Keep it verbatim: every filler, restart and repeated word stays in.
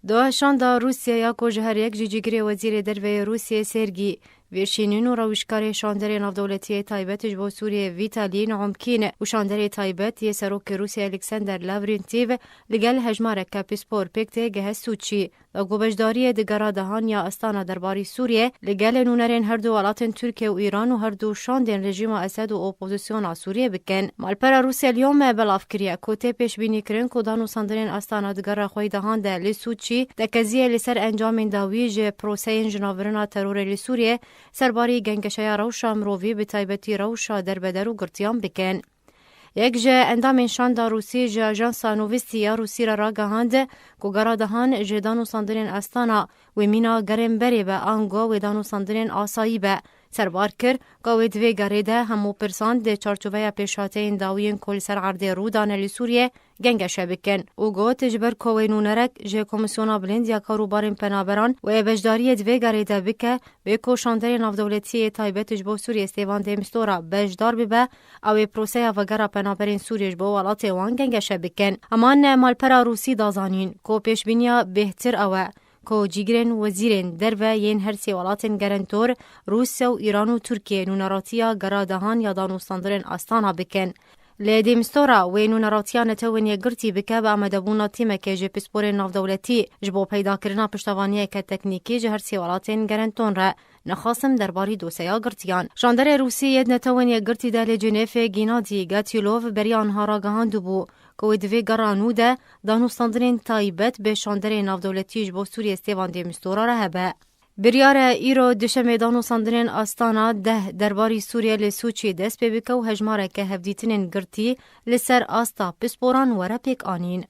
Di şanda Rûsya ya ku ji her yek jî cîgirê wezîrê derve yê Rûsyayê Sergî Vêşînîn û rewişkarê şanderê navdewletiyê taybet ji bo Sûriyê Vîtalî Nuhumkîn û şanderê taybet yê serokê Rûsyayê Alexander Lavrentîv li gel hejmareke pispor pêk tê gehe Sûçî. Da ku beşdariyê di gera dehan ya Astana derbarî Sûriyê li gel nûnerên her du welatên Tirkiye û Îran û her du şandên rejîma Esed û opozisyona Sûriyê bikin. Malpera Rûsya li Yome belav kiriye ku tê pêşbînîkirin ku danûsandinên Astana di gera xwe yî dehan de li Sûçî tekeziyê li ser encamên dawî ji proseyên jinavbirina terorê li Sûriyê serbarî gengeşeya rewşa mirovî, bi taybetî rewşa derbeder û girtiyan bikin. Yek ji endamên şanda Rûsî ji ajansa Novosti ya Rûsî re ragihand ku gera dehan ji danûsandinên Astana wê mîna gerên berê be, ango wê danûsandinên asayî be. Serbar kir ku wê di vê gerê de hemû pirsan di çarçoveya pêşhateyên dawiyên ku li ser erdê rû dane li Sûriyê gengeşe bikin û got, ji ber ku wê nûnerek ji Komîsyona Bilind ya Karûbarên Penaberan wê beşdariyê di vê gerê de bike, bê ku şanderê navdewletiyê taybet ji bo Sûriyê Stêvan de Mistura beşdar bibe, ew ê proseya vegera penaberên Sûriyê ji bo welatê wan gengeşe bikin. Heman malpera Rûsî da zanîn ku pêşbîniya bêhtir ew e ku cîgirên wezîrên derve yên her sê welatên gerentor, Rûsya û Îran û Tirkiye, nûneratiya gera dehan ya danûstandinên Astana bikin. Li Dêmistora wê nûneratiya Netewên Yekgirtî bike bi amadebûna tîmekê ji pisporên navdewletî ji bo peydakirina piştevaniyeke teknîkî ji her sê welatên gerenton re. Nexasim derbarî doseya girtiyan. Şanderê Rûsî yê di Netewên Yekgirtî de li Cinêfê Gînadî Gatîlov beriya niha ragihandibû ku wê di vê gera nû de danûstandinên taybet bi şanderê navdewletî ji bo Sûriyê Stêvan de Mistura re hebe. Biryar e îro duşemê danûstandinên Astana deh derbarî Sûriyê li Sûçî dest pê bike û hejmareke hevdîtinên girtî li ser asta pisporan were pêk anîn.